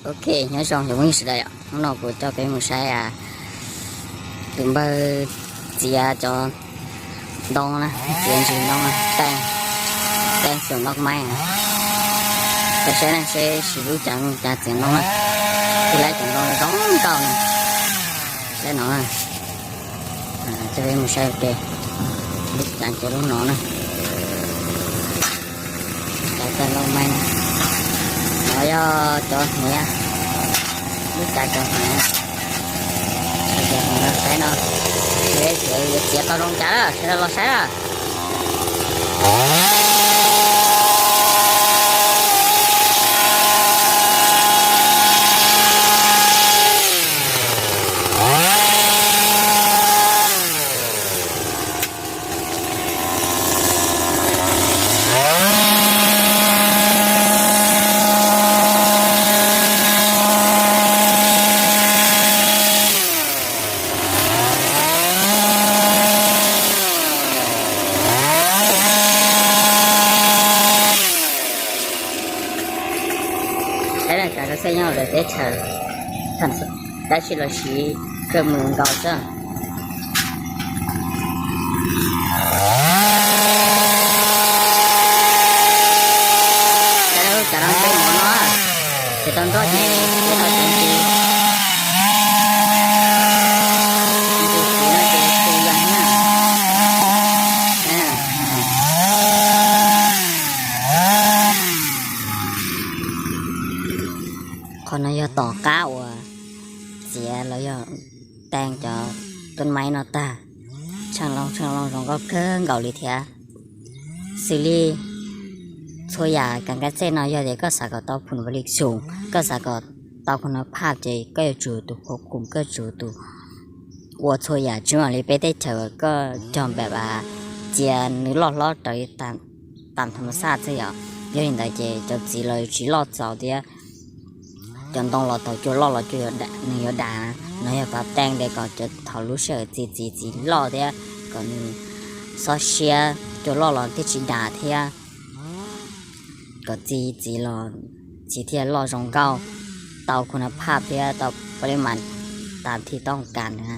Ok, nyob zoo cov phooj ywg sawv daws yom, hnub no kuv coj peb mus saib tus npawg txiav cov ntoo na, txiav ntsis ntoo, teeb, teeb xum no maib na. Peb saib na, seb lub cav cas txiav ntoo na, ib lub cav ntoo zoo nkauj na. Saib no, coj peb mus saib ua ke, lub cav cov lub no na. Cov teeb ntoo maib no, no yog cov hniav, lub cav cov hniav. Saib no, yuav txiav tau zoo cas lawm sawv daws los saib na. Saib na, cov txheej nyob lawv teb chaws, tab sis los siv kawg mus nkaus xwb. Saib lub cav no peb mov no, tsis tau nroj ces tau tau ntsis, ntsis txiv no ces tus yas na. Qhov no yog tom qab uas txiav los yog teeb cov tub maib no tag, tsheej loo tsheej loo zoo nkauj kawg nkaus li thiab. Xws li txhua yam kas kab txej no yog tias koj xav kom tau phum vaj lis xum, koj xav kom tau khun no phaj ces koj yuav tsum tus khua khum, koj tsum tus ua txhua yam tsis mam li peb teb chaws koj cog npam vas cia nws loj hlob raws li tam tham mas xaj xwb yom. Yog li ntawd ces cov txiv los tsis loj txaus thiab. Cov ntoo los thaum cua loj los nws yuav dam, no yog pab teeb ntes kom cov thaum lub sij hawm txiv txiv txiv loj thiab kom nws xob siab, cua loj los thiaj tsis dam thiab. Kom txiv txiv los txiv thiaj loj zoo nkauj, tau khun no phaj thiab tau pab li mas tas thi tau kas na.